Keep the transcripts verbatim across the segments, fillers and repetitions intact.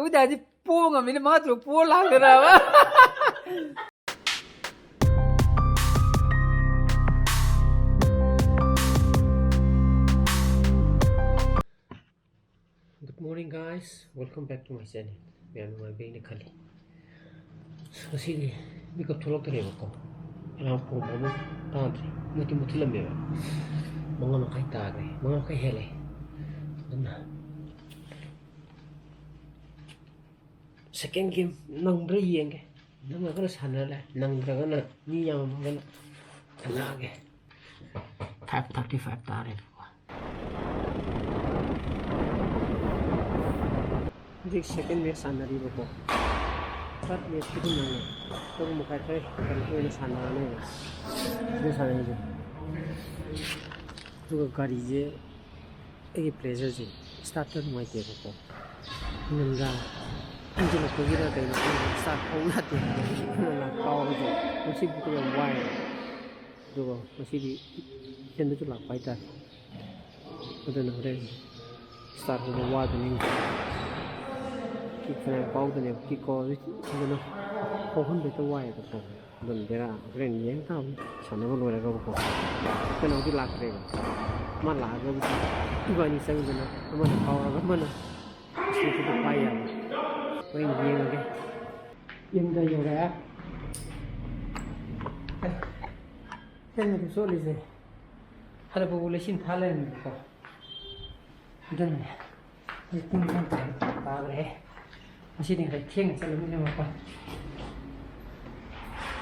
ꯑꯗꯨ ꯇꯥꯔꯗꯤ ꯄꯣ ꯉꯝꯃꯤꯅ ꯃꯉꯥ ꯇꯔꯨꯛ ꯄꯣ ꯂꯥꯛꯇꯅꯕ꯫ Good morning, guys. Welcome back to my channel. ꯌꯥꯝ ꯅꯨꯡꯉꯥꯏꯕꯤꯅ ꯈꯜꯂꯤ꯫ ꯑꯁ, ꯉꯁꯤꯗꯤ ꯃꯤꯀꯞ ꯊꯣꯛꯂꯛꯇ꯭ꯔꯦꯕꯀꯣ꯫ ꯑꯦꯂꯥꯝ ꯈꯣꯡꯕ ꯑꯃ ꯇꯥꯗ꯭ꯔꯦ꯫ ꯃꯨꯠꯇꯤ ꯃꯨꯠꯊꯠꯂꯝꯃꯦꯕ꯫ ꯃꯉꯥ ꯃꯈꯥꯏ ꯇꯥꯈ꯭ꯔꯦ꯫ ꯃꯉꯥ ꯃꯈꯥꯏ ꯍꯦꯜꯂꯦ꯫ ꯑꯗꯨꯅ second game ꯅꯪꯕ꯭ꯔꯥ ꯌꯦꯡꯒꯦ꯫ ꯅꯪꯉꯒꯅ ꯁꯥꯟꯅꯔꯦ, ꯅꯪꯗ꯭ꯔꯒꯅ ꯃꯤ ꯌꯥꯝꯃꯒꯅ ꯍꯜꯂꯛꯑꯒꯦ꯫ Five thirty five ꯇꯥꯔꯦꯕꯀꯣ꯫ ꯍꯧꯖꯤꯛ second match ꯁꯥꯟꯅꯔꯤꯕꯀꯣ꯫ Third matchꯄꯨꯗꯤ ꯅꯪꯉꯦ꯫ ꯇꯔꯨꯛ ꯃꯈꯥꯏ ꯈꯔ ꯍꯦꯟꯒꯠꯂꯛꯄ ꯑꯣꯏꯅ ꯁꯥꯟꯅꯔꯅꯦꯕ꯫ ꯑꯗꯨ ꯁꯥꯟꯅꯔꯤꯁꯦ꯫ ꯑꯗꯨꯒ ꯒꯥꯔꯤꯁꯦ ꯑꯩꯒꯤ Pleasureꯁꯦ startꯇ ꯅꯨꯡꯉꯥꯏꯇꯦꯕꯀꯣ꯫ ꯅꯨꯡꯗꯥꯡ ꯍꯟꯖꯤꯜꯂꯛꯄꯒꯤꯔ ꯀꯩꯅꯣ ꯈꯪꯗꯦ, start ꯍꯧ ꯌꯥꯗꯦ꯫ ꯑꯗꯨꯅ ꯀꯥꯎꯕꯁꯦ ꯉꯁꯤꯕꯨꯗꯤ ꯌꯥꯝ ꯋꯥꯏ꯫ ꯑꯗꯨꯒ ꯉꯁꯤꯗꯤ ꯏꯊꯟꯗꯁꯨ ꯂꯥꯛꯄ ꯍꯥꯏꯇꯥꯔꯦ꯫ ꯑꯗꯨꯅ ꯍꯣꯔꯦꯟ start ꯍꯧꯕ ꯋꯥꯗꯣꯏꯅꯤ꯫ Kick ꯐꯅꯌꯥꯝ ꯀꯥꯎꯗꯅꯦꯕ, kick ꯀꯥꯎꯔꯗꯤ ꯐꯖꯅ ꯀꯥꯎꯍꯟꯕ ꯍꯦꯛꯇ ꯋꯥꯏꯌꯦꯕꯀꯣ꯫ ꯑꯗꯨꯅ ꯕꯦꯔꯥ꯫ ꯍꯣꯔꯦꯟ ꯌꯦꯡ ꯇꯥꯕꯅꯤ ꯁꯥꯟꯅꯕ ꯂꯣꯏꯔꯒꯕꯀꯣ꯫ ꯀꯩꯅꯣꯗꯤ ꯂꯥꯛꯇ꯭ꯔꯦꯕ꯫ ꯃꯥ ꯂꯥꯛꯑꯒꯕꯨꯗꯤ ꯏꯕꯥꯅꯤ ꯆꯪꯗꯅ ꯑꯃꯅ ꯀꯥꯎꯔꯒ ꯑꯃꯅ ꯁꯤꯗ ꯄꯥꯏ ꯌꯥꯕ꯫ ꯍꯣꯔꯦꯟ ꯌꯦꯡꯉꯒꯦ꯫ ꯌꯨꯝꯗ ꯌꯧꯔꯛꯑꯦ꯫ ꯍꯦꯜꯃꯦꯠꯇꯨ ꯆꯣꯠꯂꯤꯁꯦ꯫ ꯍꯜꯂꯛꯄꯕꯨ ꯂꯩꯆꯤꯟ ꯊꯥ ꯂꯩꯔꯝꯃꯦꯕꯀꯣ꯫ ꯑꯗꯨꯅꯅꯦ꯫ ꯍꯧꯖꯤꯛ ꯄꯨꯡ ꯇꯔꯥꯃꯥꯊꯣꯏ ꯇꯥꯈ꯭ꯔꯦ꯫ ꯉꯁꯤꯗꯤ ꯉꯁꯥꯏ ꯊꯦꯡꯅ ꯆꯠꯂꯃꯤꯅ ꯃꯄꯥꯟ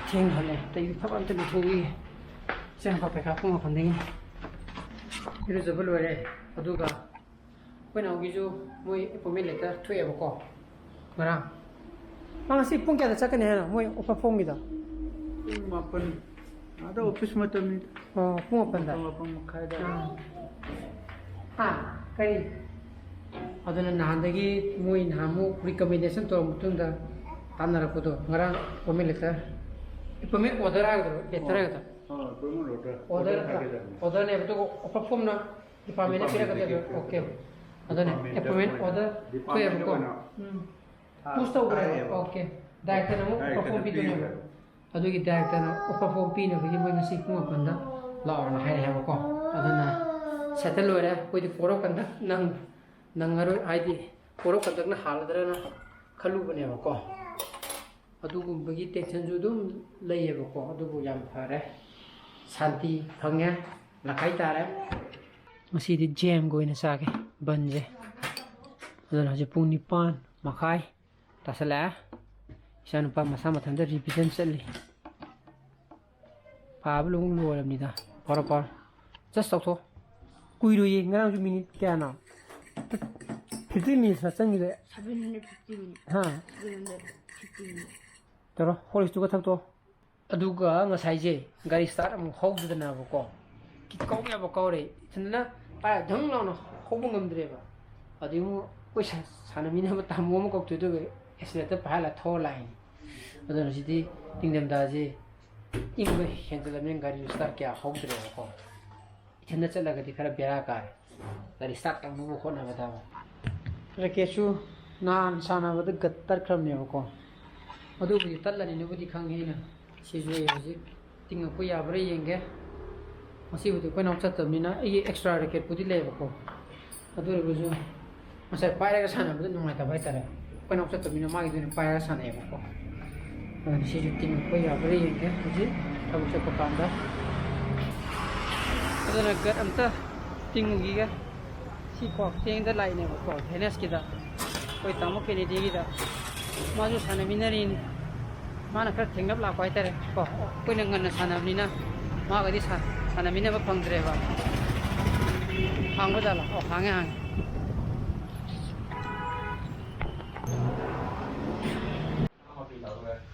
ꯊꯦꯡꯅ ꯍꯜꯂꯦ꯫ ꯑꯇꯩ ꯊꯕꯛ ꯑꯝꯇ ꯂꯣꯏꯊꯣꯛꯈꯤꯒꯦ꯫ ꯏꯆꯥꯅꯨꯄꯥ ꯄꯩꯈꯥ ꯄꯨꯡ ꯃꯥꯄꯟꯗꯒꯤꯅꯤ꯫ ꯏꯔꯨꯖꯕ ꯂꯣꯏꯔꯦ꯫ ꯑꯗꯨꯒ ꯑꯩꯈꯣꯏ ꯅꯥꯎꯒꯤꯁꯨ ꯃꯣꯏ appointment letter ꯊꯣꯛꯑꯦꯕꯀꯣ ꯉꯔꯥꯡ꯫ ꯃꯥ ꯉꯁꯤ ꯄꯨꯡ ꯀꯌꯥꯗ ꯆꯠꯀꯅꯤ ꯍꯥꯏꯅꯣ ꯃꯣꯏ ꯑꯣꯐꯔ ꯐꯣꯝꯒꯤꯗꯣ? ꯄꯨꯡ ꯃꯥꯄꯟ꯫ ꯑꯥꯗ ꯑꯣꯐꯤꯁ ꯃꯇꯝꯅꯤꯗ꯫ ꯑꯣ, ꯄꯨꯡ ꯃꯥꯄꯟꯗ? ꯃꯥꯄꯟ, ꯃꯥꯄꯟ ꯃꯈꯥꯏꯗ꯫ ꯑꯥ꯫ ꯍꯥ? ꯀꯔꯤ? ꯑꯗꯨꯅ ꯅꯍꯥꯟꯗꯒꯤ ꯃꯣꯏ ꯅꯍꯥꯟꯃꯨꯛ recommendation ꯇꯧꯔ ꯃꯇꯨꯡꯗ ꯇꯥꯟꯅꯔꯛꯄꯗꯣ, ꯉꯔꯥꯡ appointment letter, appointment order ꯍꯥꯏꯒꯗ꯭ꯔꯣ, letter ꯍꯥꯏꯒꯗ꯭ꯔꯣ? ꯑꯥ, appointment order꯫ Order, order ꯍꯥꯏꯒꯗꯕꯅꯤ꯫ Orderꯅꯦꯕ, ꯑꯗꯨꯒ offer formꯅ departmentꯅ departmentꯇꯒꯤ ꯄꯤꯔꯛꯀꯗꯣꯏꯕ꯫ ꯄꯤꯔꯛꯀꯗꯣꯏꯕ꯫ OK꯫ ꯑꯗꯨꯅꯦ, appointment ꯑꯣꯏꯅ, order department ꯊꯣꯛꯑꯦꯕꯀꯣ꯫ ꯑꯣꯏꯅ ꯎꯝ꯫ ꯊꯥ-, push ꯇꯧꯈ꯭ꯔꯦꯕ꯫ ꯊꯥꯔꯛꯑꯦꯕ꯫ Okay. Directorꯅ ꯑꯃꯨꯛ direct perform ꯄꯤꯗꯣꯏꯅꯦꯕ꯫ ꯄꯤꯈ꯭ꯔꯦꯕ꯫ ꯑꯗꯨꯒꯤ directorꯅ perform ꯄꯤꯅꯕꯒꯤ ꯃꯣꯏ ꯉꯁꯤ ꯄꯨꯡ ꯃꯥꯄꯟꯗ ꯂꯥꯛꯑꯣꯅ ꯍꯥꯏꯔꯛꯑꯦꯕꯀꯣ꯫ ꯑꯗꯨꯅ settle ꯑꯣꯏꯔꯦ꯫ ꯑꯩꯈꯣꯏꯗꯤ code of conduct ꯅꯪ-, ꯅꯪꯉꯔꯣꯏ, ꯍꯥꯏꯗꯤ code of conductꯅ ꯍꯥꯜꯂꯗ꯭ꯔꯅ ꯈꯜꯂꯨꯕꯅꯦꯕꯀꯣ꯫ ꯑꯗꯨꯒꯨꯝꯕꯒꯤ tensionꯁꯨ ꯑꯗꯨꯝ ꯂꯩꯌꯦꯕꯀꯣ꯫ ꯑꯗꯨꯕꯨ ꯌꯥꯝ ꯐꯔꯦ, ꯁꯥꯟꯇꯤ ꯐꯪꯉꯦ, ꯂꯥꯛꯈꯥꯏ ꯇꯥꯔꯦ꯫ ꯉꯁꯤꯗꯤ jamꯒ ꯑꯣꯏꯅ ꯆꯥꯒꯦ ꯕꯟꯁꯦ꯫ ꯑꯗꯨꯅ ꯍꯧꯖꯤꯛ ꯄꯨꯡ ꯅꯤꯄꯥꯟ ꯃꯈꯥꯏ ꯇꯥꯁꯜꯂꯛꯑꯦ꯫ ꯏꯆꯥꯅꯨꯄꯥ ꯃꯁꯥ ꯃꯊꯟꯇ revision ꯆꯠꯂꯤ꯫ ꯄꯥꯕ ꯂꯣꯏ ꯂꯣꯏꯔꯕꯅꯤꯗ꯫ ꯄꯥꯔꯣ, ꯄꯥꯔꯣ꯫ Just ꯇꯧꯊꯣꯛ꯫ ꯀꯨꯏꯔꯣꯏꯌꯦ, ꯉꯔꯥꯡꯁꯨ minute ꯀꯌꯥꯅꯣ? Fifteen minutesꯅ ꯆꯪꯈꯤꯗꯣꯏ꯫ Seven hundred fifty minutes꯫ ꯍꯥ? Seven hundred fifty minutes꯫ ꯇꯧꯔꯣ, Horlicksꯇꯨꯒ ꯊꯛꯇꯣꯛꯑꯣ꯫ ꯑꯗꯨꯒ ꯉꯁꯥꯏꯁꯦ ꯒꯥꯔꯤ start ꯑꯃꯨꯛ ꯍꯧꯗꯗꯅꯕꯀꯣ, ꯀꯤ-, ꯀꯧ ꯌꯥꯕ ꯀꯧꯔꯦ, ꯏꯊꯟꯗꯅ ꯄꯥꯏꯔ ꯙꯪ ꯂꯥꯎꯅ ꯍꯧꯕ ꯉꯝꯗ꯭ꯔꯦꯕ꯫ ꯑꯗꯨꯗꯩ ꯑꯃꯨꯛ ꯑꯩꯈꯣꯏ ꯁꯥ-, ꯁꯥꯟꯅꯃꯤꯟꯅꯕ ꯇꯥꯃꯣ ꯑꯃ ꯀꯧꯊꯣꯛꯑꯦ, ꯑꯗꯨꯒ accelerator ꯄꯥꯏꯍꯜꯂ ꯊꯧꯔ ꯂꯥꯛꯏꯅꯤ꯫ ꯑꯗꯨꯅ ꯍꯧꯖꯤꯛꯇꯤ ꯅꯤꯡꯊꯝꯊꯥꯁꯦ ꯏꯪꯕ ꯍꯦꯟꯖꯜꯂꯕꯅꯤꯅ ꯒꯥꯔꯤ start ꯀꯌꯥ ꯍꯧꯗ꯭ꯔꯦꯕꯀꯣ꯫ ꯏꯊꯟꯗ ꯆꯠꯂꯒꯗꯤ ꯈꯔ ꯕꯦꯔꯥ ꯀꯥꯔꯦ, ꯒꯥꯔꯤ start ꯇꯧꯅꯕ ꯍꯣꯠꯅꯕꯗ꯫ Racketꯁꯨ ꯅꯍꯥꯟ ꯁꯥꯟꯅꯕꯗ gut ꯇꯠꯈ꯭ꯔꯕꯅꯦꯕꯀꯣ, ꯑꯗꯨꯕꯨꯗꯤ ꯇꯠꯂꯅꯤꯅꯕꯨꯗꯤ ꯈꯪꯉꯦ ꯑꯩꯅ꯫ ꯁꯤꯁꯨ ꯑꯩ ꯍꯧꯖꯤꯛ ꯇꯤꯡꯉꯛꯄ ꯌꯥꯕ꯭ꯔꯥ ꯌꯦꯡꯒꯦ꯫ ꯉꯁꯤꯕꯨꯗꯤ ꯑꯩꯈꯣꯏ ꯅꯥꯎ ꯆꯠꯇꯕꯅꯤꯅ ꯑꯩꯒꯤ extra racketꯄꯨꯗꯤ ꯂꯩꯌꯦꯕꯀꯣ, ꯑꯗꯨ ꯑꯣꯏꯔꯒꯁꯨ ꯉꯁꯥꯏ ꯄꯥꯏꯔꯒ ꯁꯥꯟꯅꯕꯗ ꯅꯨꯡꯉꯥꯏꯇꯕ ꯍꯥꯏꯇꯥꯔꯦ꯫ ꯑꯩꯈꯣꯏ ꯅꯥꯎ ꯆꯠꯇꯕꯅꯤꯅ ꯃꯥꯒꯤꯗ ꯑꯣꯏꯅ ꯄꯥꯏꯔꯒ ꯁꯥꯟꯅꯩꯌꯦꯕꯀꯣ꯫ ꯑꯗꯨꯅ ꯁꯤꯁꯨ ꯇꯤꯡꯉꯛꯄ ꯌꯥꯕ꯭ꯔꯥ ꯌꯦꯡꯒꯦ ꯍꯧꯖꯤꯛ ꯊꯕꯛ ꯆꯠꯄ ꯀꯥꯟꯗ꯫ ꯑꯗꯨꯅ gut ꯑꯝꯇ ꯇꯤꯡꯉꯨꯈꯤꯒꯦ꯫ ꯁꯤ ꯀ꯭ꯋꯥꯀꯩꯊꯦꯜꯗ ꯂꯥꯛꯏꯅꯦꯕꯀꯣ, Venusꯀꯤꯗ, ꯑꯩꯈꯣꯏ ꯇꯥꯃꯣ Kennedyꯒꯤꯗ꯫ ꯃꯥꯁꯨ ꯁꯥꯟꯅꯃꯤꯟꯅꯔꯤꯅꯤ꯫ ꯃꯥꯅ ꯈꯔ ꯊꯦꯡꯂꯞ ꯂꯥꯛꯄ ꯍꯥꯏꯇꯥꯔꯦ ꯀꯣ, ꯑꯩꯈꯣꯏꯅ ꯉꯟꯅ ꯁꯥꯟꯅꯕꯅꯤꯅ ꯃꯥꯒꯗꯤ ꯁꯥ-, ꯁꯥꯟꯅꯃꯤꯟꯅꯕ ꯐꯪꯗ꯭ꯔꯦꯕ꯫ ꯍꯥꯡꯕ ꯖꯥꯠꯂꯣ? ꯑꯣ, ꯍꯥꯡꯉꯦ, ꯍꯥꯡꯉꯦ꯫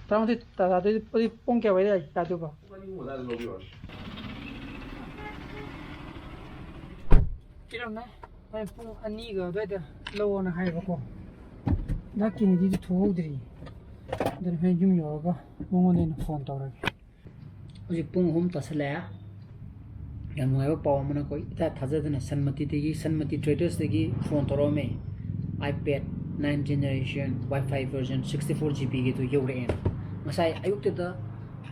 ꯇꯔꯥꯃꯥꯊꯣꯏ ꯇꯥꯗꯣꯏ, ꯑꯗꯨꯗꯤ ꯄꯨꯡ ꯀꯌꯥꯋꯥꯏꯗ ꯇꯥꯗꯣꯏꯕ? ꯄꯤꯔꯝꯃꯦ꯫ ꯍꯣꯔꯦꯟ ꯄꯨꯡ ꯑꯅꯤꯒ ꯑꯗꯨꯋꯥꯏꯗ ꯂꯧꯑꯣꯅ ꯍꯥꯏꯌꯦꯕꯀꯣ꯫ ꯗꯥ Kennedyꯗꯤ ꯊꯣꯛꯍꯧꯗ꯭ꯔꯤ꯫ ꯑꯗꯨꯅ ꯍꯣꯔꯦꯟ ꯌꯨꯝ ꯌꯧꯔꯒ ꯃꯉꯣꯟꯗ ꯑꯣꯏꯅ phone ꯇꯧꯔꯒꯦ꯫ ꯍꯧꯖꯤꯛ ꯄꯨꯡ ꯑꯍꯨꯝ ꯇꯥꯁꯜꯂꯛꯑꯦ꯫ ꯌꯥꯝ ꯅꯨꯡꯉꯥꯏꯕ ꯄꯥꯎ ꯑꯃꯅ, ꯑꯩꯈꯣꯏ ꯏꯊꯥ ꯊꯥꯖꯗꯅ ꯁꯟꯃꯇꯤꯗꯒꯤ, ꯁꯟꯃꯇꯤ ꯇ꯭ꯔꯦꯗꯔꯁꯇꯒꯤ ꯐꯣꯟ ꯇꯧꯔꯛꯑꯝꯃꯦ꯫ iPad nine generation Wi-Fi version sixty four GB ꯒꯤꯗꯨ ꯌꯧꯔꯛꯑꯦꯅ꯫ ꯉꯁꯥꯏ ꯑꯌꯨꯛꯇꯨꯗ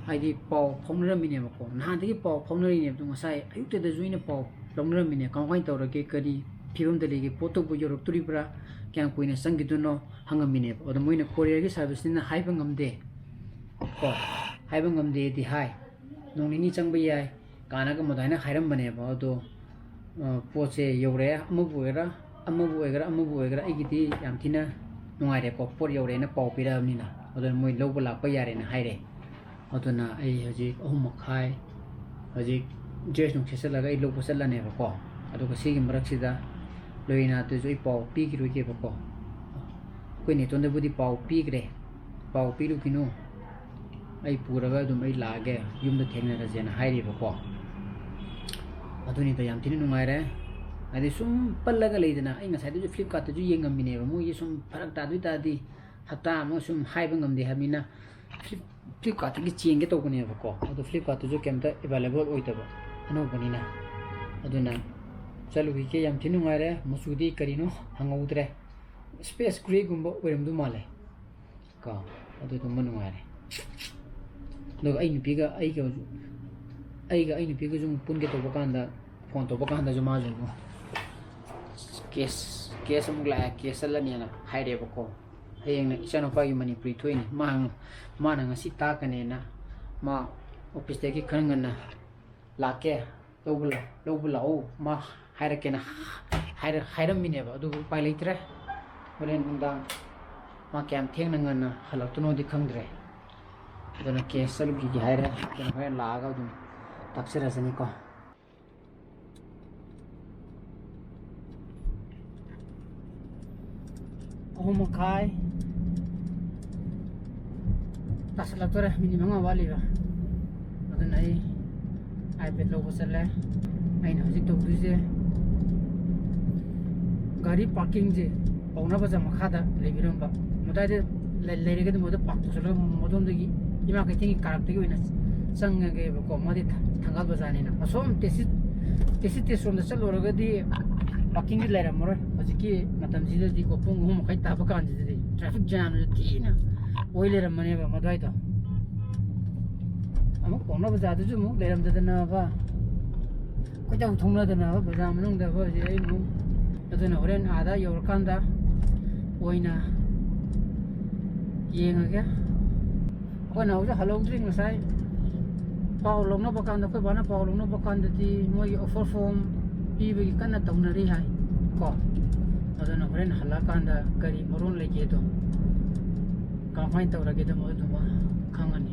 ꯍꯥꯏꯗꯤ ꯄꯥꯎ ꯐꯥꯎꯅꯔꯝꯃꯤꯅꯦꯕꯀꯣ, ꯅꯍꯥꯟꯗꯒꯤ ꯄꯥꯎ ꯐꯥꯎꯅꯔꯤꯅꯦꯕ, ꯑꯗꯣ ꯉꯁꯥꯏ ꯑꯌꯨꯛꯇꯨꯗꯁꯨ ꯑꯩꯅ ꯄꯥꯎ ꯂꯧꯅꯔꯝꯃꯤꯅꯦ, ꯀꯃꯥꯏꯅ ꯇꯧꯔꯒꯦ, ꯀꯔꯤ ꯐꯤꯕꯝꯗ ꯂꯩꯒꯦ, ꯄꯣꯠꯇꯨꯕꯨ ꯌꯧꯔꯛꯇꯣꯔꯤꯕ꯭ꯔꯥ, ꯀꯌꯥꯝ ꯀꯨꯏꯅ ꯆꯪꯈꯤꯗꯣꯏꯅꯣ ꯍꯪꯉꯝꯃꯤꯅꯦꯕ꯫ ꯑꯗꯣ ꯃꯣꯏꯅ courier ꯒꯤ service ꯅꯤꯅ ꯍꯥꯏꯕ ꯉꯝꯗꯦ ꯀꯣ, ꯍꯥꯏꯕ ꯉꯝꯗꯦꯗꯤ ꯍꯥꯏ, ꯅꯣꯡ ꯅꯤꯅꯤ ꯆꯪꯕ ꯌꯥꯏ ꯀꯥꯏꯅꯒ ꯑꯗꯨꯃꯥꯏꯅ ꯍꯥꯏꯔꯝꯕꯅꯦꯕ꯫ ꯑꯗꯣ ꯑ, ꯄꯣꯠꯁꯦ ꯌꯧꯔꯛꯑꯦ, ꯑꯃꯕꯨ ꯑꯣꯏꯒꯦꯔꯥ, ꯑꯃꯕꯨ ꯑꯣꯏꯒꯦꯔꯥ, ꯑꯃꯕꯨ ꯑꯣꯏꯒꯦꯔꯥ, ꯑꯩꯒꯤꯗꯤ ꯌꯥꯝ ꯊꯤꯅ ꯅꯨꯡꯉꯥꯏꯔꯦꯀꯣ, ꯄꯣꯠ ꯌꯧꯔꯛꯑꯦꯅ ꯄꯥꯎ ꯄꯤꯔꯛꯑꯕꯅꯤꯅ꯫ ꯑꯗꯨꯅ ꯃꯣꯏ ꯂꯧꯕ ꯂꯥꯛꯄ ꯌꯥꯔꯦꯅ ꯍꯥꯏꯔꯦ꯫ ꯑꯗꯨꯅ ꯑꯩ ꯍꯧꯖꯤꯛ ꯑꯍꯨꯝ ꯃꯈꯥꯏ, ꯍꯧꯖꯤꯛ dress ꯅꯨꯡ ꯁꯦꯠꯆꯜꯂꯒ ꯑꯩ ꯂꯧꯕ ꯆꯠꯂꯅꯦꯕꯀꯣ꯫ ꯑꯗꯨꯒ ꯁꯤꯒꯤ ꯃꯔꯛꯁꯤꯗ ꯂꯣꯏꯅꯥꯗꯨꯁꯨ ꯑꯩ ꯄꯥꯎ ꯄꯤꯈꯤꯔꯣꯏꯒꯦꯕꯀꯣ꯫ ꯑꯩꯈꯣꯏ ꯅꯦꯇꯣꯟꯗꯕꯨꯗꯤ ꯄꯥꯎ ꯄꯤꯈ꯭ꯔꯦ, ꯄꯥꯎ ꯄꯤꯔꯨꯈꯤꯅꯨ, ꯑꯩ ꯄꯨꯔꯒ ꯑꯗꯨꯝ ꯑꯩ ꯂꯥꯛꯑꯒꯦ, ꯌꯨꯝꯗ ꯊꯦꯡꯅꯔꯁꯦꯅ ꯍꯥꯏꯔꯤꯕꯀꯣ꯫ ꯑꯗꯨꯅꯤꯗ, ꯌꯥꯝ ꯊꯤꯅ ꯅꯨꯡꯉꯥꯏꯔꯦ꯫ ꯍꯥꯏꯗꯤ ꯁꯨꯝ ꯄꯜꯂꯒ ꯂꯩꯗꯅ, ꯑꯩ ꯉꯁꯥꯏꯗꯁꯨ Flipkart ꯇꯁꯨ ꯌꯦꯡꯉꯝꯃꯤꯅꯦꯕ, ꯃꯣꯏꯒꯤ ꯁꯨꯝ ꯐꯔꯛ ꯇꯥꯗꯣꯏ ꯇꯥꯔꯗꯤ ꯍꯞꯇꯥ ꯑꯃ ꯁꯨꯝ ꯍꯥꯏꯕ ꯉꯝꯗꯦ ꯍꯥꯏꯕꯅꯤꯅ, Flip-, Flipkart ꯇꯒꯤ ꯆꯦꯟꯒꯦ ꯇꯧꯕꯅꯦꯕꯀꯣ꯫ ꯑꯗꯣ Flipkart ꯇꯁꯨ ꯀꯩꯝꯇ available ꯑꯣꯏꯗꯕ, ꯑꯅꯧꯕꯅꯤꯅ꯫ ꯑꯗꯨꯅ ꯆꯠꯂꯨꯈꯤꯒꯦ꯫ ꯌꯥꯝ ꯊꯤꯅ ꯅꯨꯡꯉꯥꯏꯔꯦ꯫ ꯃꯆꯨꯗꯤ ꯀꯔꯤꯅꯣ ꯍꯪꯍꯧꯗ꯭ꯔꯦ, space grey ꯒꯨꯝꯕ ꯑꯣꯏꯔꯝꯗꯧ ꯃꯥꯜꯂꯦ ꯀꯣ꯫ ꯑꯗꯨꯗꯨꯃ ꯅꯨꯡꯉꯥꯏꯔꯦ꯫ ꯑꯗꯨꯒ ꯑꯩ ꯅꯨꯄꯤꯒ ꯑꯩꯒ ꯑꯩꯒ ꯑꯩ ꯅꯨꯄꯤꯒꯁꯨ ꯑꯃꯨꯛ ꯄꯨꯟꯒꯦ ꯇꯧꯕ ꯀꯥꯟꯗ, ꯐꯣꯟ ꯇꯧꯕ ꯀꯥꯟꯗꯁꯨ ꯃꯥꯁꯨ ꯑꯃꯨꯛ ꯀꯦꯁ ꯀꯦꯁ ꯑꯃꯨꯛ ꯂꯥꯛꯑꯦ, ꯀꯦꯁ ꯆꯠꯂꯅꯤꯅ ꯍꯥꯏꯔꯦꯕꯀꯣ꯫ ꯍꯌꯦꯡꯅ ꯏꯆꯥꯅꯨꯄꯥꯒꯤ ꯃꯅꯤꯄꯨꯔꯤ ꯊꯣꯛꯏꯅꯤ꯫ ꯃꯥ, ꯃꯥꯅ ꯉꯁꯤ ꯇꯥꯛꯀꯅꯦꯅ ꯃꯥ ꯑꯣꯐꯤꯁꯇꯒꯤ ꯈꯔ ꯉꯟꯅ ꯂꯥꯛꯀꯦ, ꯂꯧꯕ ꯂꯥꯛ-, ꯂꯧꯕ ꯂꯥꯛꯑꯣ, ꯃꯥ ꯍꯥꯏꯔꯛꯀꯦꯅ ꯍꯥꯏꯔ-, ꯍꯥꯏꯔꯝꯃꯤꯅꯦꯕ꯫ ꯑꯗꯨꯕꯨ ꯎꯄꯥꯏ ꯂꯩꯇ꯭ꯔꯦ꯫ ꯍꯣꯔꯦꯟ ꯅꯨꯡꯗꯥꯡ ꯃꯥ ꯀꯌꯥꯝ ꯊꯦꯡꯅ ꯉꯟꯅ ꯍꯜꯂꯛꯇꯣꯏꯅꯣꯗꯤ ꯈꯪꯗ꯭ꯔꯦ꯫ ꯑꯗꯨꯅ ꯀꯦꯁ ꯆꯠꯂꯨꯈꯤꯒꯦ ꯍꯥꯏꯔꯦ꯫ ꯑꯗꯨꯅ ꯍꯣꯔꯦꯟ ꯂꯥꯛꯑꯒ ꯑꯗꯨꯝ ꯇꯥꯛꯆꯔꯁꯅꯤꯀꯣ꯫ ꯑꯍꯨꯝ ꯃꯈꯥꯏ ꯇꯥꯁꯜꯂꯛꯇꯣꯔꯦ, ꯃꯤꯅꯤꯠ ꯃꯉꯥ ꯋꯥꯠꯂꯤꯕ꯫ ꯑꯗꯨꯅ ꯑꯩ iPad ꯂꯧꯕ ꯆꯠꯂꯦ꯫ ꯑꯩꯅ ꯍꯧꯖꯤꯛ ꯇꯧꯗꯣꯏꯁꯦ, ꯒꯥꯔꯤ parking ꯁꯦ ꯄꯥꯎꯅꯥ ꯕꯖꯥꯔ ꯃꯈꯥꯗ ꯂꯩꯕꯤꯔꯝꯕ, ꯃꯗꯥꯏꯗ ꯂꯩ-, ꯂꯩꯔꯒꯗꯤ ꯃꯗꯨ park ꯇꯧꯁꯜꯂꯒ ꯃꯗꯣꯝꯗꯒꯤ ꯏꯃꯥ ꯀꯩꯊꯦꯜꯒꯤ ꯀꯥꯔꯛꯇꯒꯤ ꯑꯣꯏꯅ ꯆꯪꯉꯒꯦꯕꯀꯣ, ꯃꯥꯗꯤ ꯊ- ꯊꯪꯒꯥꯜ ꯕꯖꯥꯔꯅꯤꯅ꯫ ꯑꯁꯣꯝ ꯇꯦꯁꯤ ꯇꯦꯁꯤ ꯇꯦꯁ ꯔꯣꯝꯗ ꯆꯠꯂꯨꯔꯒꯗꯤ ꯄꯥꯔꯀꯤꯡꯗꯤ ꯂꯩꯔꯝꯃꯔꯣꯏ꯫ ꯍꯧꯖꯤꯛꯀꯤ ꯃꯇꯝꯁꯤꯗꯗꯤꯀꯣ, ꯄꯨꯡ ꯑꯍꯨꯝ ꯃꯈꯥꯏ ꯇꯥꯕ ꯀꯥꯟꯁꯤꯗꯗꯤ ꯇ꯭ꯔꯥꯐꯤꯛ ꯖꯥꯝꯁꯨ ꯊꯤꯅ ꯑꯣꯏ ꯂꯩꯔꯝꯃꯅꯦꯕ ꯃꯗꯨꯋꯥꯏꯗꯣ꯫ ꯑꯃꯨꯛ ꯄꯥꯎꯅꯥ ꯕꯖꯥꯔꯗꯁꯨ ꯑꯃꯨꯛ ꯂꯩꯔꯝꯗꯗꯅꯕ, ꯀꯣꯏꯊꯧ ꯊꯧꯅꯗꯅꯕ ꯕꯖꯥꯔ ꯃꯅꯨꯡꯗ ꯍꯧꯖꯤꯛ ꯑꯩ ꯑꯃꯨꯛ꯫ ꯑꯗꯨꯅ ꯍꯣꯔꯦꯟ ꯑꯥꯗ ꯌꯧꯔꯀꯥꯟꯗ ꯑꯣꯏꯅ ꯌꯦꯡꯉꯒꯦ꯫ ꯑꯩꯈꯣꯏꯅ ꯍꯧꯖꯤꯛ ꯍꯜꯍꯧꯗ꯭ꯔꯤ꯫ ꯉꯁꯥꯏ ꯄꯥꯎ ꯂꯧꯅꯕ ꯀꯥꯟꯗ, ꯑꯩꯈꯣꯏ ꯕꯥꯅ ꯄꯥꯎ ꯂꯧꯅꯕ ꯀꯥꯟꯗꯗꯤ ꯃꯣꯏꯒꯤ ꯑꯣꯐꯔ ꯐꯣꯝ ꯄꯤꯕꯒꯤ ꯀꯟꯅ ꯇꯧꯅꯔꯤ ꯍꯥꯏ ꯀꯣ꯫ ꯑꯗꯨꯅ ꯍꯣꯔꯦꯟ ꯍꯜꯂꯛꯑꯀꯥꯟꯗ ꯀꯔꯤ ꯃꯔꯣꯟ ꯂꯩꯒꯦꯗꯣ, ꯀꯃꯥꯏꯅ ꯇꯧꯔꯒꯦꯗꯣ, ꯃꯗꯨꯗꯨꯃ ꯈꯪꯉꯅꯤ꯫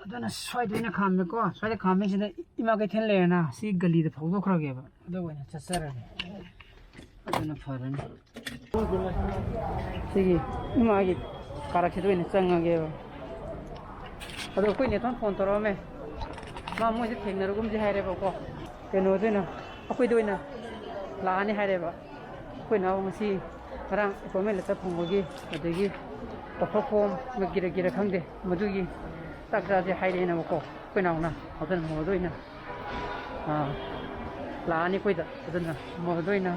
ꯑꯗꯨꯅ ꯁ꯭ꯋꯥꯏꯗ ꯑꯣꯏꯅ ꯈꯥꯝꯃꯦꯀꯣ꯫ ꯁ꯭ꯋꯥꯏꯗ ꯈꯥꯝꯃꯤꯁꯤꯗ ꯏꯃꯥ ꯀꯩꯊꯦꯜ ꯂꯩꯔꯦꯅ, ꯁꯤ ꯒꯂꯤꯗ ꯐꯥꯎꯗꯣꯛꯈ꯭ꯔꯒꯦꯕ, ꯑꯗꯨꯒ ꯑꯣꯏꯅ ꯆꯠꯆꯔꯒꯦ꯫ ꯑꯗꯨꯅ ꯐꯔꯅꯤ꯫ ꯁꯤꯒꯤ ꯏꯃꯥꯒꯤ ꯀꯥꯔꯛꯁꯤꯗ ꯑꯣꯏꯅ ꯆꯪꯉꯒꯦꯕ꯫ ꯑꯗꯣ ꯑꯩꯈꯣꯏ ꯅꯦꯊꯣꯟ ꯐꯣꯟ ꯇꯧꯔꯛꯑꯝꯃꯦ꯫ ꯃꯥ ꯃꯣꯏꯗ ꯊꯦꯡꯅꯔꯒꯨꯝꯁꯦ ꯍꯥꯏꯔꯦꯕꯀꯣ꯫ ꯀꯩꯅꯣꯗ ꯑꯣꯏꯅ, ꯑꯩꯈꯣꯏꯗ ꯑꯣꯏꯅ ꯂꯥꯛꯑꯅꯤ ꯍꯥꯏꯔꯦꯕ꯫ ꯑꯩꯈꯣꯏ ꯅꯍꯥꯟ ꯉꯁꯤ, ꯉꯔꯥꯡ ꯑꯦꯄꯣꯏꯟꯃꯦꯟ ꯂꯦꯇꯔ ꯐꯪꯕꯒꯤ, ꯑꯗꯒꯤ ꯑꯣꯐꯔ ꯐꯣꯝ ꯒꯤꯔ ꯒꯤꯔ ꯈꯪꯗꯦ, ꯃꯗꯨꯒꯤ ꯆꯥꯛ ꯆꯥꯁꯦ ꯍꯥꯏꯔꯛꯑꯦꯅꯕꯀꯣ꯫ ꯑꯩꯈꯣꯏ ꯅꯥꯎꯅ ꯑꯗꯨꯅ ꯃꯉꯣꯟꯗ ꯑꯣꯏꯅ, ꯑꯥ, ꯂꯥꯛꯑꯅꯤ ꯑꯩꯈꯣꯏꯗ꯫ ꯑꯗꯨꯅ ꯃꯉꯣꯟꯗ ꯑꯣꯏꯅ,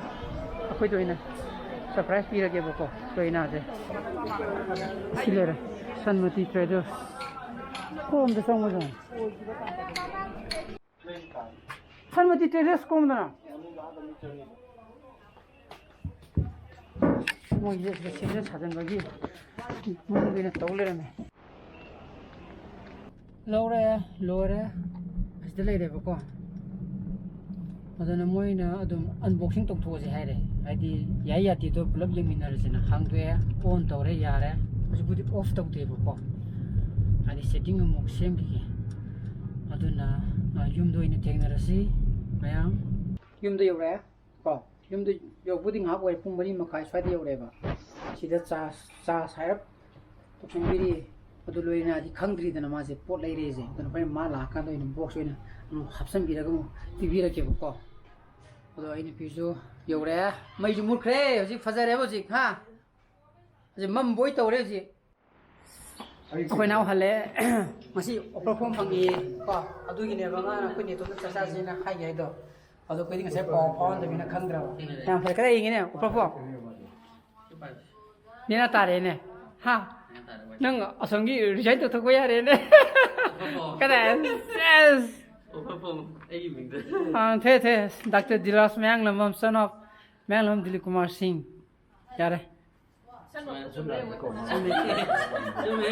ꯑꯩꯈꯣꯏꯗ ꯑꯣꯏꯅ ꯁꯔꯄ꯭ꯔꯥꯏꯁ ꯄꯤꯔꯒꯦꯕꯀꯣ꯫ ꯑꯩꯈꯣꯏ ꯏꯅꯥꯁꯦ ꯁꯤ ꯂꯩꯔꯦ, ꯁꯟꯃꯇꯤ ꯇ꯭ꯔꯦꯗꯔꯁ꯫ ꯀꯣꯝꯗ ꯆꯪꯕ ꯆꯪꯉꯦ꯫ ꯁꯟꯃꯇꯤ ꯇ꯭ꯔꯦꯗꯔꯁ ꯀꯣꯝꯗꯅ꯫ ꯃꯣꯏꯁꯦ ꯁꯤꯗ ꯁꯦꯝꯖꯤꯟ ꯁꯥꯖꯤꯟꯕꯒꯤ ꯃꯑꯣꯡꯗ ꯑꯣꯏꯅ ꯇꯧ ꯂꯩꯔꯝꯃꯦ꯫ ꯂꯧꯔꯦ, ꯂꯣꯏꯔꯦ꯫ ꯑꯁꯤꯗ ꯂꯩꯔꯦꯕꯀꯣ꯫ ꯑꯗꯨꯅ ꯃꯣꯏꯅ ꯑꯗꯨꯝ ꯑꯟꯕꯣꯛꯁꯤꯡ ꯇꯧꯊꯣꯛꯑꯁꯦ ꯍꯥꯏꯔꯦ꯫ ꯍꯥꯏꯗꯤ ꯌꯥꯏ ꯌꯥꯗꯦꯗꯣ ꯄꯨꯂꯞ ꯌꯦꯡꯃꯤꯟꯅꯔꯁꯦꯅ꯫ ꯍꯥꯡꯗꯣꯛꯑꯦ, ꯑꯣꯟ ꯇꯧꯔꯦ, ꯌꯥꯔꯦ꯫ ꯍꯧꯖꯤꯛꯄꯨꯗꯤ ꯑꯣꯐ ꯇꯧꯗꯦꯕꯀꯣ꯫ ꯍꯥꯏꯗꯤ ꯁꯦꯠꯇꯤꯡ ꯑꯃꯨꯛ ꯁꯦꯝꯈꯤꯒꯦ꯫ ꯑꯗꯨꯅ, ꯑ, ꯌꯨꯝꯗ ꯑꯣꯏꯅ ꯊꯦꯡꯅꯔꯁꯤ ꯃꯌꯥꯝ꯫ ꯌꯨꯝꯗ ꯌꯧꯔꯛꯑꯦ꯫ ꯀꯣ, ꯌꯨꯝꯗ ꯌꯧꯕꯗꯤ ꯉꯥꯏꯍꯥꯛ ꯑꯣꯏꯔꯦ, ꯄꯨꯡ ꯃꯔꯤ ꯃꯈꯥꯏ ꯁ꯭ꯋꯥꯏꯗ ꯌꯧꯔꯛꯑꯦꯕ꯫ ꯁꯤꯗ ꯆꯥ, ꯆꯥ ꯁꯥꯏꯔꯞ ꯇꯧꯁꯟꯕꯤꯔꯤ꯫ ꯑꯗꯨ ꯂꯣꯏꯅꯗꯤ ꯈꯪꯗ꯭ꯔꯤꯗꯅ ꯃꯥꯁꯦ ꯄꯣꯠ ꯂꯩꯔꯦꯁꯦ꯫ ꯑꯗꯨꯅ ꯍꯣꯔꯦꯟ ꯃꯥ ꯂꯥꯛꯑꯀꯥꯟꯗ ꯑꯣꯏꯅ ꯕꯣꯛꯁ ꯑꯣꯏꯅ ꯑꯃꯨꯛ ꯍꯥꯞꯆꯤꯟꯕꯤꯔꯒ ꯑꯃꯨꯛ ꯄꯤꯕꯤꯔꯛꯀꯦꯕꯀꯣ꯫ ꯑꯗꯣ ꯑꯩ ꯅꯨꯄꯤꯁꯨ ꯌꯧꯔꯛꯑꯦ꯫ ꯃꯩꯁꯨ ꯃꯨꯠꯈ꯭ꯔꯦ꯫ ꯍꯧꯖꯤꯛ ꯐꯖꯔꯦꯕ ꯍꯧꯖꯤꯛ, ꯍꯥ? ꯍꯧꯖꯤꯛ ꯃꯝꯕꯣꯏ ꯇꯧꯔꯦ ꯍꯧꯖꯤꯛ꯫ ꯑꯩꯈꯣꯏ ꯅꯥꯎ ꯍꯜꯂꯦ꯫ ꯉꯁꯤ offer form ꯐꯪꯉꯦ ꯀꯣ, ꯑꯗꯨꯒꯤꯅꯦꯕ ꯃꯥꯅ ꯑꯩꯈꯣꯏ ꯅꯦꯇꯣꯟꯗ ꯆꯥꯛ ꯆꯥꯁꯦꯅ ꯍꯥꯏꯒꯦ ꯍꯥꯏꯗꯣ꯫ ꯑꯗꯣ ꯑꯩꯈꯣꯏꯗꯤ ꯉꯁꯥꯏ ꯄꯥꯎ ꯐꯥꯎꯍꯟꯗꯕꯅꯤꯅ ꯈꯪꯗ꯭ꯔꯕ꯫ ꯌꯥꯝ ꯐꯔꯦ, ꯀꯗꯥꯏ ꯌꯦꯡꯉꯤꯅꯦ offer form? ꯅꯦꯅꯥ ꯇꯥꯔꯦꯅꯦ꯫ ꯍꯥ? ꯅꯪ ꯑꯁꯣꯝꯒꯤ resign ꯇꯧꯊꯣꯛꯄ ꯌꯥꯔꯦꯅꯦ꯫ ꯀꯗꯥꯏ? Yes! ꯑꯣꯐꯔ ꯐꯣꯝ ꯑꯩꯒꯤ ꯃꯤꯡꯗ꯫ ꯑꯥ, ꯊꯦ, ꯊꯦ꯫ Doctor Dilas Mayanglambam, son of Mayanglambam Dilip Kumar Singh꯫ ꯌꯥꯔꯦ꯫ ꯆꯨꯝꯃꯦ, ꯆꯨꯝꯃꯦ꯫ ꯆꯨꯝꯃꯦ꯫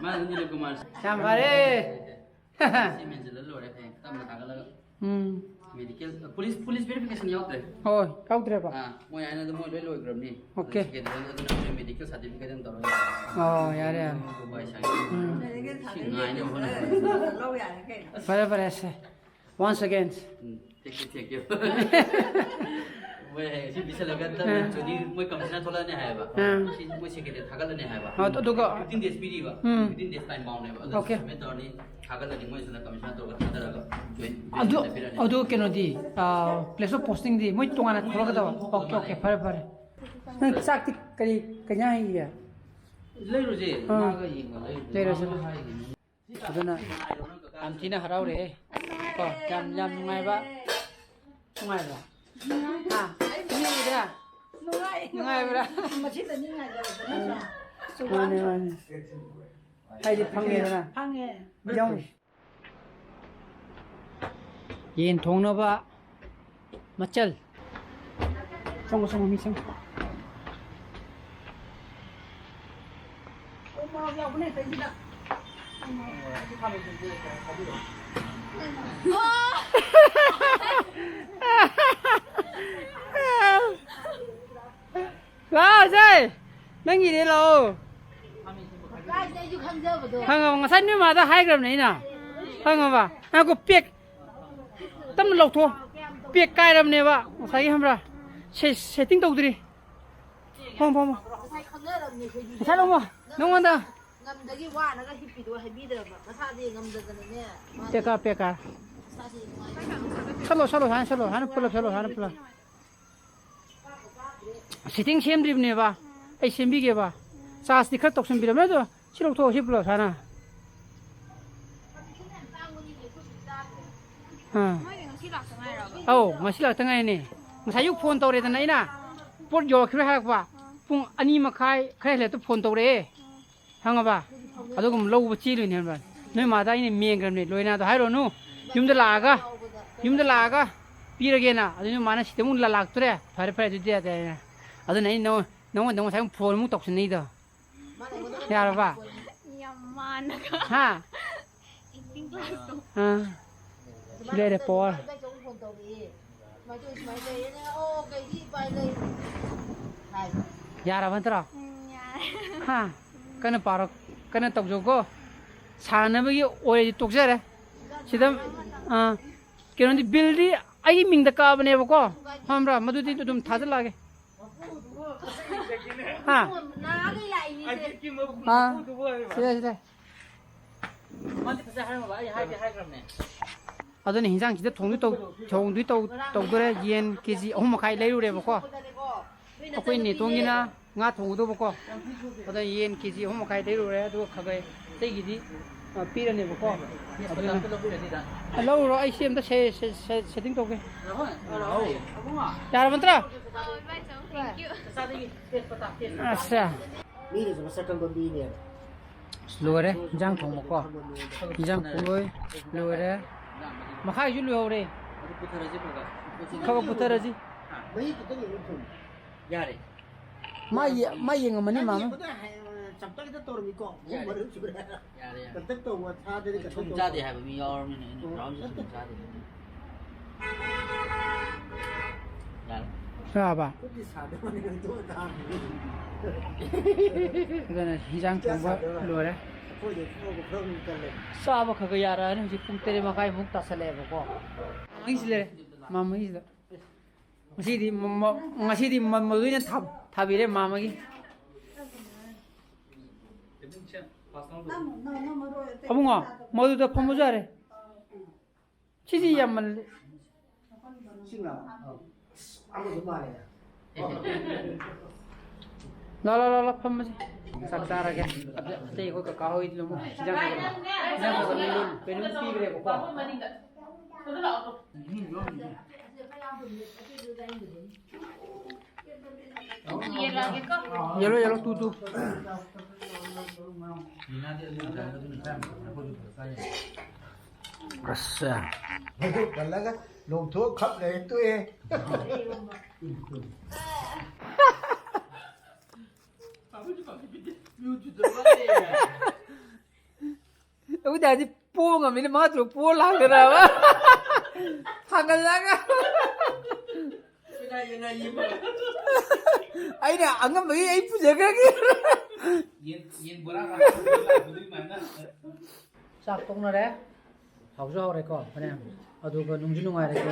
ꯃꯥꯅ ꯗꯤꯂꯤꯞ ꯀꯨꯃꯥꯔ꯫ ꯌꯥꯝ ꯐꯔꯦ꯫ ꯁꯤ ꯃꯦꯟꯁꯤꯜꯂ ꯂꯣꯏꯔꯦ, ꯍꯌꯦꯡ ꯇꯞꯅ ꯊꯥꯒꯠꯂꯒ꯫ ꯎꯝ꯫ Medical, police, police verification ꯌꯥꯎꯗ꯭ꯔꯦ꯫ ꯍꯣꯏ, ꯌꯥꯎꯗ꯭ꯔꯦꯕ꯫ ꯑꯥ, ꯃꯣꯏ ꯍꯥꯏꯅ ꯑꯗꯨꯝ ꯃꯣꯏ ꯂꯣꯏ ꯂꯣꯏꯈ꯭ꯔꯕꯅꯤ꯫ Okay꯫ ꯑꯗꯨꯅ ꯑꯗꯨꯅ ꯑꯩꯈꯣꯏ medical certificate ꯑꯗꯨꯝ ꯇꯧꯔꯒ꯫ ꯑꯣ, ꯌꯥꯔꯦ, ꯌꯥꯔꯦ꯫ ꯍꯣꯏ, ꯁꯥꯏ꯫ ꯎꯝ꯫ ꯁꯤ ꯉꯥꯏꯅꯕ ꯍꯣꯠꯅꯕ꯫ ꯐꯔꯦ, ꯐꯔꯦ, ꯁꯦ꯫ Once again꯫ Um, thank you, thank you꯫ ꯃꯣꯏ ꯍꯌꯦꯡ ꯁꯤ ꯄꯤꯁꯜꯂꯒ ꯇꯞꯅ ꯑꯥ꯫ ꯆꯨꯅꯤ ꯃꯣꯏ commissioner ꯊꯣꯛꯂꯛꯑꯅꯤ ꯍꯥꯏꯌꯦꯕ꯫ ꯑꯥ꯫ ꯁꯤ ꯃꯣꯏ secretary ꯊꯥꯒꯠꯂꯅꯤ ꯍꯥꯏꯕ꯫ ꯑꯥ, ꯑꯗꯨꯒ fifteen days ꯄꯤꯔꯤꯕ꯫ ꯎꯝ꯫ Fifteen days time bound ꯅꯦꯕ꯫ ꯑꯗꯨ okay꯫ Submit ꯇꯧꯔꯅꯤ, ꯊꯥꯒꯠꯂꯅꯤ, ꯃꯣꯏꯁꯤꯅ commissioner ꯇꯧꯔꯒ ꯊꯥꯗꯔꯒ join ꯑꯗꯨ, ꯄꯤꯔꯅꯤ꯫ ꯑꯗꯨ ꯀꯩꯅꯣꯗꯤ, ꯑꯥ, place of posting ꯗꯤ ꯃꯣꯏ ꯇꯣꯉꯥꯟꯅ ꯊꯣꯛꯂꯛꯀꯗꯕ? Okay, okay, ꯐꯔꯦ, ꯐꯔꯦ꯫ ꯅꯪ ꯆꯥꯛꯇꯤ ꯀꯔꯤ, ꯀꯩ ꯏꯟꯖꯥꯡ ꯍꯩꯒꯦ? ꯂꯩꯔꯨꯁꯦ, ꯑꯥ꯫ ꯉꯥꯒ ꯌꯦꯟꯒ ꯂꯩꯔꯨꯁꯦ꯫ ꯂꯩꯔꯨꯁꯦ꯫ ꯉꯥꯒ ꯍꯥꯏꯒꯅꯤ꯫ ꯑꯗꯨꯅ ꯌꯥꯝ ꯊꯤꯅ ꯍꯔꯥꯎꯔꯦꯍꯦ꯫ ꯀꯣ, ꯌꯥꯝ, ꯌꯥꯝ ꯅꯨꯡꯉꯥꯏꯕ꯫ ꯅꯨꯡꯉꯥꯏꯕ꯭ꯔꯥ? ꯍꯥ? ꯅꯨꯡꯉꯥꯏꯕ꯭ꯔꯥ? ꯅꯨꯡꯉꯥꯏ꯫ ꯅꯨꯡꯉꯥꯏꯕ꯭ꯔꯥ? ꯃꯁꯤꯗꯅꯤ ꯅꯨꯡꯉꯥꯏꯖꯕꯗꯣ, ꯅꯠꯇ꯭ꯔꯥ? ꯃꯥꯅꯦ, ꯃꯥꯅꯦ꯫ ꯍꯥꯏꯗꯤ ꯐꯪꯉꯦꯗꯅ꯫ ꯐꯪꯉꯦ꯫ ꯌꯥꯎꯔꯤ꯫ ꯌꯦꯟ ꯊꯣꯡꯅꯕ ꯃꯆꯜ꯫ ꯆꯪꯉꯣ, ꯆꯪꯉꯣ, ꯃꯤ ꯆꯪꯉꯣ꯫ ꯂꯥꯛꯑꯣ ꯁꯦ, ꯅꯪꯒꯤꯅꯦ, ꯂꯥꯛꯑꯣ꯫ ꯀꯥꯏꯗꯩ ꯑꯩꯁꯨ ꯈꯪꯖꯕꯗꯣ꯫ ꯈꯪꯉꯕ? ꯉꯁꯥꯏ ꯅꯣꯏ ꯃꯥꯗ ꯍꯥꯏꯈ꯭ꯔꯕꯅꯦ ꯑꯩꯅ꯫ ꯈꯪꯉꯕ? ꯉꯥꯏꯈꯣ, ꯄꯦꯛ ꯇꯞꯅ ꯂꯧꯊꯣꯛꯑꯣ꯫ ꯄꯦꯛ ꯀꯥꯏꯔꯕꯅꯦꯕ ꯉꯁꯥꯏꯒꯤ, ꯈꯪꯕ꯭ꯔꯥ? ꯁꯦ-, setting ꯇꯧꯗ꯭ꯔꯤ꯫ ꯐꯝꯃꯣ, ꯐꯝꯃꯣ꯫ ꯉꯁꯥꯏ ꯈꯪꯅꯔꯕꯅꯦ ꯑꯩꯈꯣꯏꯗꯤ꯫ ꯉꯁꯥꯏ ꯂꯧꯃꯣ, ꯅꯪꯉꯣꯟꯗ꯫ ꯉꯝꯗꯒꯤ ꯋꯥꯅꯒ ꯍꯤꯞꯄꯤꯗꯣ ꯍꯥꯏꯕꯤꯗ꯭ꯔꯕ? ꯃꯁꯥꯗꯤ ꯉꯝꯗꯗꯅꯅꯦ꯫ ꯃꯥꯗꯤ ꯄꯦꯀꯥ, ꯄꯦꯀꯥ꯫ ꯃꯁꯥꯗꯤ ꯅꯨꯡꯉꯥꯏꯇꯦ꯫ ꯁꯠꯂꯣ, ꯁꯠꯂꯣ, ꯍꯥꯟꯅ ꯁꯠꯂꯣ, ꯍꯥꯟꯅ ꯄꯨꯂꯞ ꯁꯠꯂꯣ, ꯍꯥꯟꯅ ꯄꯨꯂꯞ꯫ Setting ꯁꯦꯝꯗ꯭ꯔꯤꯕꯅꯦꯕ, ꯑꯩ ꯁꯦꯝꯕꯤꯒꯦꯕ꯫ Charge ꯇꯤ ꯈꯔ ꯇꯧꯁꯟꯕꯤꯔꯝꯃꯦ, ꯑꯗꯣ ꯁꯤ ꯂꯧꯊꯣꯛꯑꯣ, ꯁꯤ ꯄꯨꯂꯞ ꯁꯥꯅ꯫ ꯑꯥ꯫ ꯃꯣꯏꯒꯤ ꯉꯁꯤ ꯂꯥꯛꯇ ꯉꯥꯏꯔꯕ? ꯑꯧ, ꯉꯁꯤ ꯂꯥꯛꯇ ꯉꯥꯏꯔꯤꯅꯦ꯫ ꯉꯁꯥꯏ ꯑꯌꯨꯛ ꯐꯣꯟ ꯇꯧꯔꯦꯗꯅ ꯑꯩꯅ, ꯄꯣꯠ ꯌꯧꯔꯛꯈꯤꯔꯣꯏ ꯍꯥꯏꯔꯛꯄ꯫ ꯄꯨꯡ ꯑꯅꯤ ꯃꯈꯥꯏ ꯈꯔ ꯍꯦꯜꯂꯦꯛꯇ ꯐꯣꯟ ꯇꯧꯔꯛꯑꯦ꯫ ꯈꯪꯉꯕ? ꯑꯗꯨꯒꯨꯝꯕ ꯂꯧꯕ ꯆꯦꯜꯂꯨꯏꯅꯦ ꯍꯥꯏꯕ꯫ ꯅꯣꯏ ꯃꯥꯗ ꯑꯩꯅ ꯃꯦꯟꯈ꯭ꯔꯕꯅꯦ, ꯂꯣꯏꯅꯥꯗꯣ ꯍꯥꯏꯔꯨꯔꯅꯨ꯫ ꯌꯨꯝꯗ ꯂꯥꯛꯑꯒ, ꯌꯨꯝꯗ ꯂꯥꯛꯑꯒ ꯄꯤꯔꯒꯦꯅ꯫ ꯑꯗꯨ ꯅꯣꯏ ꯃꯥꯅ ꯁꯤꯗ ꯑꯃꯨꯛ ꯂꯥ-, ꯂꯥꯛꯇꯣꯔꯦ꯫ ꯐꯔꯦ, ꯐꯔꯦ, ꯑꯗꯨꯗꯤ ꯌꯥꯗꯦ ꯍꯥꯏꯅ꯫ ꯑꯗꯨꯅ ꯑꯩ ꯅꯉꯣꯟ-, ꯅꯉꯣꯟꯗ ꯑꯃꯨꯛ ꯉꯁꯥꯏ ꯑꯃꯨꯛ ꯐꯣꯟ ꯑꯃꯨꯛ ꯇꯧꯁꯟꯅꯩꯗꯣ꯫ ꯌꯥꯔꯕ? ꯌꯥꯝ ꯃꯥꯟꯅꯒ꯫ ꯍꯥ? Acting class ꯇꯣ꯫ ꯑꯥ꯫ ꯁꯤ ꯂꯩꯔꯦ, power꯫ ꯌꯥꯔꯕ ꯅꯠꯇ꯭ꯔꯣ? ꯎꯝ, ꯌꯥꯔꯦ꯫ ꯍꯥ? ꯀꯟꯅ ꯄꯥꯔꯣ, ꯀꯟꯅ ꯇꯧꯖꯧꯀꯣ꯫ ꯁꯥꯟꯅꯕꯒꯤ ꯑꯣꯏꯔꯗꯤ ꯇꯣꯛꯆꯔꯦ꯫ ꯁꯤꯗ, ꯑꯥ, ꯀꯩꯅꯣꯗꯤ, billꯗꯤ ꯑꯩꯒꯤ ꯃꯤꯡꯗ ꯀꯛꯑꯕꯅꯦꯕꯀꯣ, ꯈꯪꯕ꯭ꯔꯥ? ꯃꯗꯨꯗꯤ ꯑꯗꯨꯝ ꯊꯥꯖꯤꯜꯂꯛꯑꯒꯦ꯫ ꯍꯥ? ꯑꯥ, ꯁꯤꯗ, ꯁꯤꯗ꯫ ꯑꯗꯨꯅ ꯍꯤꯟꯖꯥꯡꯁꯤꯗ ꯊꯣꯡꯗꯣꯏ ꯇꯧ-, ꯊꯣꯡꯗꯣꯏ ꯇꯧ-, ꯇꯧꯗꯣꯔꯦ꯫ ꯌꯦꯟ ꯀꯦ ꯖꯤ ꯑꯍꯨꯝ ꯃꯈꯥꯏ ꯂꯩꯔꯨꯔꯦꯕꯀꯣ꯫ ꯑꯩꯈꯣꯏ ꯅꯦꯇꯣꯟꯒꯤꯅ ꯉꯥ ꯊꯣꯡꯒꯗꯧꯕꯀꯣ꯫ ꯑꯗ ꯌꯦꯟ ꯀꯦ ꯖꯤ ꯑꯍꯨꯝ ꯃꯈꯥꯏ ꯂꯩꯔꯨꯔꯦ, ꯑꯗꯨꯒ ꯈꯒ ꯑꯇꯩꯒꯤꯗꯤ, ꯑ, ꯄꯤꯔꯅꯦꯕꯀꯣ꯫ ꯑꯗꯨꯅ ꯂꯧꯔꯨꯔꯣ, ꯑꯩ ꯁꯤ ꯑꯝꯇ ꯁꯦ-, ꯁꯦ-, ꯁꯦ-, setting ꯇꯧꯒꯦ꯫ ꯌꯥꯔꯕ ꯅꯠꯇ꯭ꯔꯣ? ꯑꯠꯁꯥ꯫ ꯃꯤꯅꯁꯨ ꯃꯁꯛ ꯈꯪꯕ ꯃꯤꯅꯦꯕ꯫ ꯂꯣꯏꯔꯦ, ꯏꯟꯖꯥꯡ ꯊꯣꯡꯕꯀꯣ꯫ ꯏꯟꯖꯥꯡ ꯄꯨꯡꯂꯣꯏ ꯂꯣꯏꯔꯦ꯫ ꯃꯈꯥꯏꯁꯨ ꯂꯣꯏꯍꯧꯔꯦ꯫ ꯈꯔ ꯈꯔ ꯄꯨꯊꯔꯁꯤ꯫ ꯃꯍꯤ ꯈꯤꯇꯪ ꯑꯃꯨꯛ ꯊꯨꯝ꯫ ꯌꯥꯔꯦ꯫ ꯃꯥ ꯌꯦ-, ꯃꯥ ꯌꯦꯡꯉꯝꯃꯅꯤ, ꯃꯥ ꯃꯥꯃ꯫ ꯌꯦꯡꯕꯗ ꯍꯥꯏ-, ꯆꯞꯇꯛ ꯍꯦꯛꯇ ꯇꯧꯔꯝꯃꯤꯀꯣ꯫ ꯑꯍꯨꯝ ꯌꯥꯔꯦ꯫ ꯃꯔꯤ ꯁꯨꯔꯦ꯫ ꯌꯥꯔꯦ, ꯌꯥꯔꯦ꯫ ꯀꯟꯇꯛ ꯇꯧꯕ ꯊꯥꯗꯗꯤ ꯀꯟꯇꯛ ꯊꯨꯝ ꯇꯧꯕ꯫ ꯆꯥꯗꯦ ꯍꯥꯏꯕ ꯃꯤ ꯌꯥꯎꯔꯕꯅꯤꯅ ꯑꯩꯅ ꯑꯣ, ꯕ꯭ꯔꯥꯎꯟꯁꯦ ꯅꯠꯇꯦ꯫ ꯊꯨꯝ ꯆꯥꯗꯦ꯫ ꯌꯥꯔꯦ꯫ ꯌꯥꯔꯕ? ꯈꯨꯠꯇꯤ ꯁꯥꯗꯕꯅꯤ, ꯀꯟꯇꯣꯛꯑ ꯊꯥꯕꯅꯤ꯫ ꯑꯗꯨꯅ ꯍꯤꯟꯖꯥꯡ ꯊꯣꯡꯕ ꯂꯣꯏꯔꯦ꯫ ꯑꯩꯈꯣꯏꯗꯤ ꯊꯕꯛ ꯈꯔ ꯑꯃꯨꯛ ꯀꯜꯂꯦ꯫ ꯆꯥꯕ ꯈꯔ ꯈꯔ ꯌꯥꯔꯛꯑꯅꯤ ꯍꯧꯖꯤꯛ ꯄꯨꯡ ꯇꯔꯦꯠ ꯃꯈꯥꯏꯃꯨꯛ ꯇꯥꯁꯜꯂꯛꯑꯦꯕꯀꯣ꯫ ꯃꯥꯃꯒꯤꯁꯤ ꯂꯩꯔꯦ, ꯃꯥꯃꯒꯤꯁꯤꯗ꯫ ꯉꯁꯤꯗꯤ ꯃ-, ꯃ-, ꯉꯁꯤꯗꯤ ꯃ-, ꯃꯗꯨ ꯑꯣꯏꯅ ꯊꯥ-, ꯊꯥꯕꯤꯔꯦ ꯃꯥꯃꯒꯤ꯫ ꯑꯕꯨꯡꯉꯣ, ꯃꯗꯨꯗ ꯐꯝꯃꯁꯨ ꯌꯥꯔꯦ꯫ ꯁꯤꯗꯤ ꯌꯥꯝꯃꯜꯂꯦ꯫ ꯁꯤꯡꯂꯥ? ꯑꯁ, ꯑꯃꯁꯨ ꯃꯥꯜꯂꯦ꯫ ꯂꯥ, ꯂꯥ, ꯂꯥ, ꯂꯥ, ꯐꯝꯃꯁꯤ꯫ ꯆꯥꯛ ꯆꯥꯔꯒꯦ꯫ ꯑꯗꯨ ꯑꯇꯩ ꯑꯩꯈꯣꯏ ꯀꯀꯥ ꯍꯣꯏꯗꯤ ꯑꯃꯨꯛ ꯍꯤꯟꯖꯥꯡ ꯈꯔ ꯍꯤꯟꯖꯥꯡ ꯈꯔ ꯈꯔ ꯃꯦꯅꯨ ꯄꯤꯈ꯭ꯔꯦꯕꯀꯣ꯫ ꯌꯦꯜꯂꯣ, ꯌꯦꯜꯂꯣ, ꯇꯨ, ꯇꯨ꯫ ꯑꯁ꯫ ꯀꯜꯂꯒ ꯂꯣꯡꯊꯣꯛ ꯈꯞ ꯂꯩ ꯇꯣꯛꯑꯦ꯫ ꯑꯩꯈꯣꯏꯗꯤ ꯍꯧꯖꯤꯛ ꯄꯣ ꯉꯝꯃꯤꯅ ꯃꯥ ꯇꯔꯨꯛ ꯄꯣ ꯂꯥꯛꯇꯅꯕ ꯊꯥꯡꯒꯠꯂꯒ꯫ ꯑꯩꯅ ꯑꯉꯝꯕꯒꯤ ꯑꯩ ꯄꯨꯖꯈ꯭ꯔꯒꯦ꯫ ꯆꯥꯛ ꯇꯣꯛꯅꯔꯦ꯫ ꯍꯥꯎꯁꯨ ꯍꯥꯎꯔꯦꯀꯣ ꯐꯅꯌꯥꯝ꯫ ꯑꯗꯨꯒ ꯅꯨꯡꯁꯨ ꯅꯨꯡꯉꯥꯏꯔꯦꯀꯣ꯫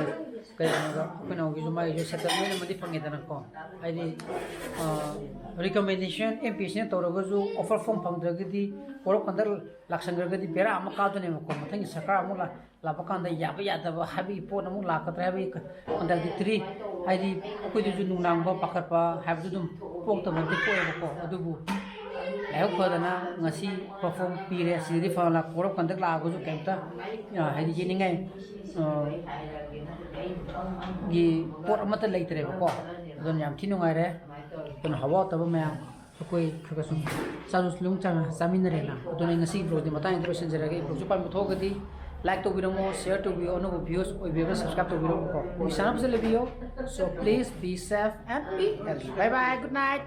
ꯀꯩꯒꯤꯅꯣꯗ ꯑꯩꯈꯣꯏ ꯅꯥꯎꯒꯤꯁꯨ ꯃꯥꯒꯤꯁꯨ ꯁꯦꯇꯜꯃꯦꯟ ꯑꯃꯗꯤ ꯐꯪꯉꯦꯗꯅꯀꯣ꯫ ꯍꯥꯏꯗꯤ, ꯑ, ꯔꯤꯀꯃꯦꯟꯗꯦꯁꯟ ꯑꯦꯝ ꯄꯤ ꯁꯤꯅ ꯇꯧꯔꯒꯁꯨ ꯑꯣꯐꯔ ꯐꯣꯝ ꯐꯪꯗ꯭ꯔꯒꯗꯤ, ꯀꯣꯔꯣꯞ ꯀꯟꯗꯛ ꯂꯥꯛꯁꯟꯈ꯭ꯔꯒꯗꯤ ꯕꯦꯔꯥ ꯑꯃ ꯀꯥꯗꯣꯏꯅꯦꯕꯀꯣ꯫ ꯃꯊꯪꯒꯤ ꯁꯔꯀꯥꯔ ꯑꯃꯨꯛ ꯂꯥꯛ-, ꯂꯥꯛꯄ ꯀꯥꯟꯗ ꯌꯥꯕ ꯌꯥꯗꯕ ꯍꯥꯏꯕꯒꯤ ꯄꯣꯠ ꯑꯃꯨꯛ ꯂꯥꯛꯀꯗ꯭ꯔꯥ ꯍꯥꯏꯕꯒꯤ ꯀ-, ꯀꯟꯗꯛꯇꯤ ꯊ꯭ꯔꯤ, ꯍꯥꯏꯗꯤ ꯑꯩꯈꯣꯏꯗꯁꯨ ꯅꯨꯡꯅꯥꯡꯕ ꯄꯥꯈꯠꯄ ꯍꯥꯏꯕꯗꯨ ꯑꯗꯨꯝ ꯄꯣꯛꯇꯕ ꯅꯠꯇꯦ, ꯄꯣꯛꯑꯦꯕꯀꯣ꯫ ꯑꯗꯨꯕꯨ ꯂꯥꯏꯕꯛ ꯐꯗꯅ ꯉꯁꯤ ꯄꯔꯐꯣꯝ ꯄꯤꯔꯦ꯫ ꯑꯁꯤꯗꯗꯤ ꯐꯅ ꯀꯣꯔꯣꯞ ꯀꯟꯗꯛ ꯂꯥꯛꯑꯒꯁꯨ ꯀꯩꯝꯇ, ꯑ, ꯍꯥꯏꯗꯤ ꯌꯦꯠꯅꯤꯡꯉꯥꯏ, ꯑ, ꯒꯤ ꯄꯣꯠ ꯑꯃꯠꯇ ꯂꯩꯇ꯭ꯔꯦꯕꯀꯣ꯫ ꯑꯗꯨꯅ ꯌꯥꯝ ꯊꯤ ꯅꯨꯡꯉꯥꯏꯔꯦ꯫ ꯑꯗꯨꯅ ꯍꯋꯥ ꯇꯕ ꯃꯌꯥꯝ ꯑꯩꯈꯣꯏ ꯈꯔ ꯈꯔ ꯁꯨꯝ ꯆꯥꯔꯨ ꯂꯨꯝ ꯆꯥ-, ꯆꯥꯃꯤꯟꯅꯔꯦꯅ꯫ ꯑꯗꯨꯅ ꯑꯩ ꯉꯁꯤꯒꯤ ꯕ꯭ꯂꯣꯒꯇꯤ ꯃꯇꯥꯡ ꯌꯧꯗ꯭ꯔꯦ, ꯂꯣꯏꯁꯤꯟꯖꯔꯒꯦ꯫ ꯕ꯭ꯂꯣꯒꯁꯨ ꯄꯥꯝꯕ ꯊꯣꯛꯑꯒꯗꯤ ꯂꯥꯏꯛ ꯇꯧꯕꯤꯔꯝꯃꯣ, ꯁꯤꯌꯔ ꯇꯧꯕꯤꯌꯣ, ꯑꯅꯧꯕ ꯚ꯭ꯌꯨꯁ ꯑꯣꯏꯕꯤꯔꯒ ꯁꯕꯁꯀ꯭ꯔꯥꯏꯕ ꯇꯧꯕꯤꯔꯝꯃꯣꯀꯣ꯫ ꯅꯨꯃꯤꯠ ꯁꯥꯟꯅꯕꯁꯨ ꯂꯩꯕꯤꯌꯣ꯫ So please be safe and be healthy. Bye bye, good night.